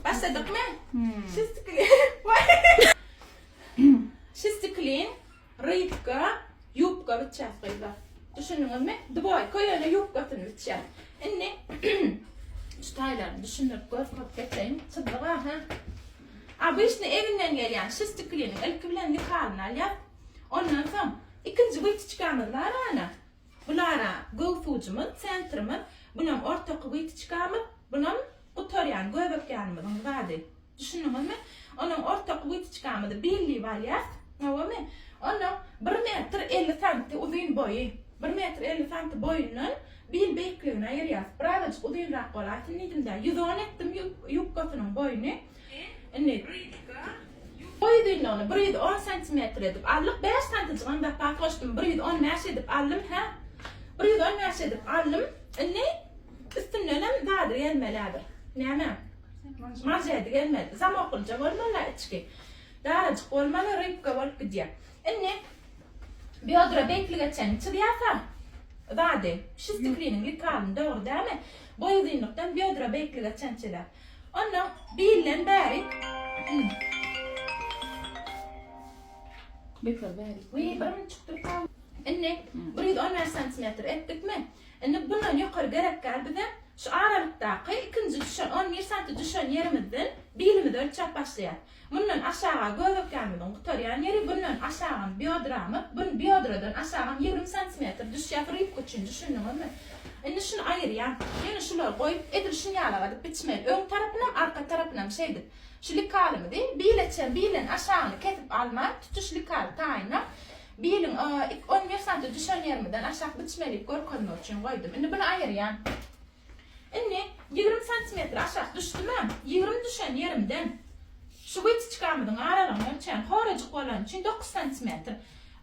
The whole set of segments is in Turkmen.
Başladykmy? Şistiklin. Şistiklin, rybka, ýubka biçýäs gyzlar. Düşündiňizmi? Dwoýka ýöne ýubkasyny biçýäs. Indi şu taýlaryny düşündirip görkezip geçeýin. Çyzdyk-a, hä? Obyçny eginden gelýän şistikliniň ilki bilen likalyny alýas. Ondan soň ikinji wytyçkamyz bar ana. Bulara göwüs ujumyz, sentrimiz, bunam ortaky wytyçkamyz, bunam gutarýan göbek ýanymyzyň zady. Düşündiňizmi? Onuň ortaky wytyçkamyzy billip alýas. Hawamy? Onuň bir metr 50 santi uzyn boýy. Bir metr 50 santi boýundan bil beýikligini aýyrýas. Birazajyk uzynrak bolaýsyn diýdim-dä. 110 etdim ýubkasynyň boýuny. Indi boý uzynlygyny 110 santimetr edip aldyk. 5 santijigem zapas goşdum. 115 edip aldym, hä? 115 edip aldym. Indi üstündenem zady gelmeli häzir. Näme? Manžeti gelmeli. Zamoklyja bolmaly içki. Darajyk bolmaly, rybka bolup gidýär. Indi biodra beýiklige çenli çyzýarsa, zady, şistikliniň likalyny dogry dälmi? Boý uzynlykdan biodra beýiklige çenli çyzýar. Ondan bilden bäri Bekler bäri. Wiý, bir minut çykdyr. Indi 115 santimetr etdikmi? Indi bundan ýokary gerek däl bize. Şu aralykdaky ikinji düşen 11 santi düşen ýerimizden bilimizi ölçäp başlaýas. Mundan aşaga göbekýanymyzyň gutarýan ýeri, bundan aşagam biodramyz, bun biodradan aşagam 20 santimetr düşýär rybka üçin düşündiňizmi? Indi şuny aýyrýan. Ýöne şulary goýup edil şuny ýalak edip biçmeli. Öň tarapynam arka tarapynam şeýdip. Şu likalymyzy bile çen bilen aşagyny kesip alman tutuş likaly taýynlap biliň 11 santi düşen ýerimizden aşak biçmelip görkezmek üçin goýdum. Indi buny aýyrýan. Indi 20 santimetr aşak düşdüm-ä, 20 düşen ýerimden şu wytyçkamyzyň aralygyny ölçän horajyk bolany üçin 9 santimetr.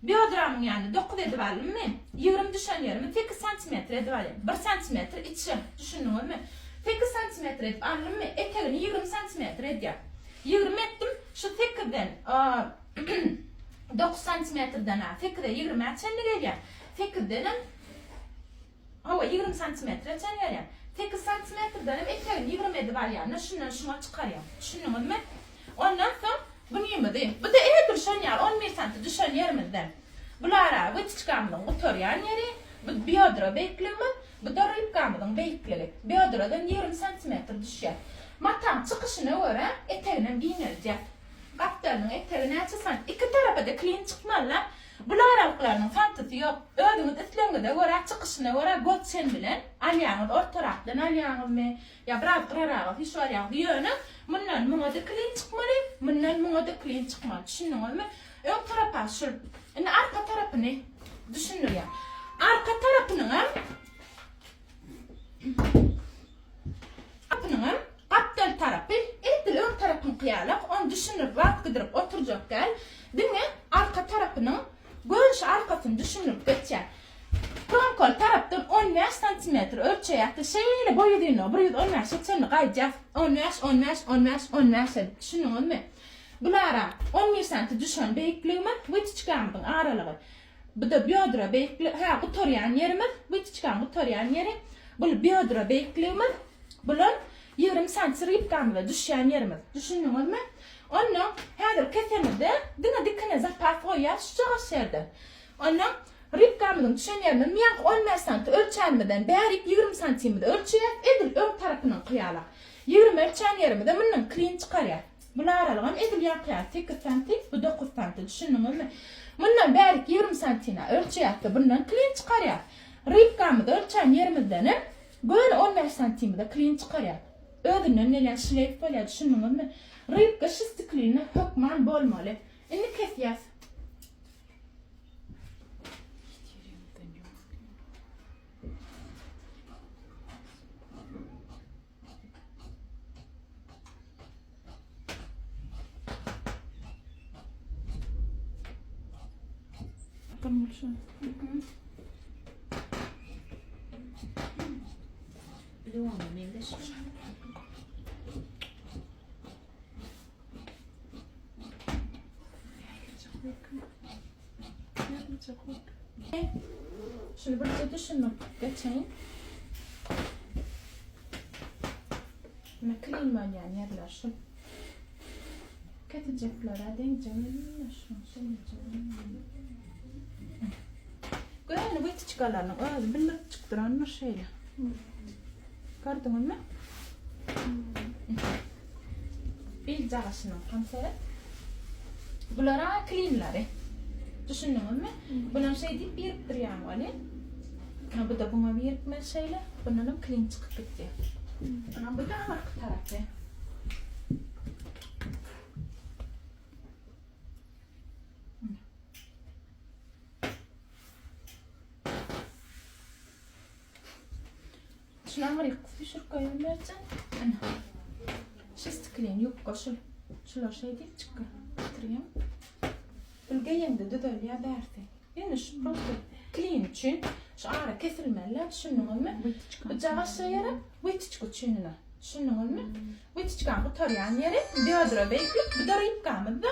Biodramyň ýanyny 9 edip aldym men. 20 düşen ýerimi 8 santimetr edip alýan. 1 santimetr içi, düşündiňizmi? 8 santimetr edip aldymmy, etegini 20 santimetr edýär. 20 etdim, şu 8-den 9 santimetrden-ä 8-e 20-ä çenli gelýär. 8-denem Hawa, 20 santimetre çenli gelýär. 8 santimetrden hem etegini 20 edip alýan-da, şundan şuňa çykarýan. Düşündiňizmi? Ondan soň bunymyzy, bu-da edil şon ýaly 11 santi düşen ýerimizden. Bulara wytyçkamyzyň gutarýan ýeri, bu biodra beýikligimiz, bu-da rybkamyzyň beýikligi. Biodradan 20 santimetr düşýär. Mataň çykyşyna görä eteginem giňeldýär. Gapdalynyň etegi näçe sant? Iki tarapa-da klin çykmaly-la. Bul aralyklarynyň santysy ýok. Özüňiz islegiňize görä, çykyşyna görä göz çen bilen alýaňyz, ortarakdan alýaňyzmy ýa biraz gyraraga süýşüp alýaňyz. Ýöne mundan muňa-da klin çykmaly, mundan muňa-da klin çykmaly. Düşündiňizmi? Öň tarapa şul. Indi arka tarapyny düşündirýän. Arka tarapynyňam Gapynyňam gapdal tarapy edil öň tarapyňky ýalak, ony düşündirip wagt gidirip oturjak däl, diňe arka tarapynyň görnüşi arkasyny düşündirip geçýän. Pronkoly tarapdan on bäş santimetr ölçeýäs-de, şeýle boý uzynlygy bir 115-e çenli gaýdýas. On bäş, on bäş, on bäş, on bäş edip, düşündiňizmi? Bulara on bir santi düşen beýikligimiz wytyçkamyzyň aralygy. Bu-da biodra beýikli, hä, gutarýan ýerimiz, wytyçkaň gutarýan ýeri. Bul biodra beýikligimiz, bular 20 santi rybkamyza düşýän ýerimiz. Düşündiňizmi? Onda häzir kesemizde diňe dikine zapas goýýas şujagaş ýerde. Onda rybkamyzyň düşen ýerimiz ýaňky 15 santi ölçänimizden bärik 20 santimizi ölçeýäs, edil öň tarapynyňky ýalak. 20 ölçän ýerimize mundan klin çykarýas. Bul aralygam edil ýaňky ýaly sekiz santi, bu dokuz santi, düşündiňizmi? Mundan bärik 20 santina ölçeýäs-de, bundan klin çykarýas. Rybkamyzy ölçän ýerimizdenem göni 15 santimize klin çykarýas. Özünden gelýän şleýf bolýar, düşündiňizmi? Rybka şisti kline hökman bolmaly. Indi kesýäs. Liwana meňzeş. Şuny birje düşündirip geçeýin. Ine klin bolýan ýerler şu. Kesijeklere deňje şu şeýleje. Göni wytyçkalarynyň özi bildirip çykdyrandyr şeýle. Gördüňizmi? Bil jagaşynyň tam seret. Bular a klinleri. Düşündiňizmi? Bunam şeý diýip birikdirýän weli. Ha bu da buňa birikmeli şeýle. Bundan hem klin çykyp gitdi. Ana bu da arka tarapy. Şunu aňryk düşürip goýan berjek. Ana. Şu stiklin ýubka şul. Şular şeý diýip çykýar. Bitirýän. Bul geýende düzelýär bärsi. Ýöne şu prosta klin üçin şu ara kesilmeli, düşündiňizmi? Bu jagaşa ýere wytyçka üçin ine. Düşündiňizmi? Wytyçkany gutarýan ýeri bödre beýiklik, bu da rybkamyz da.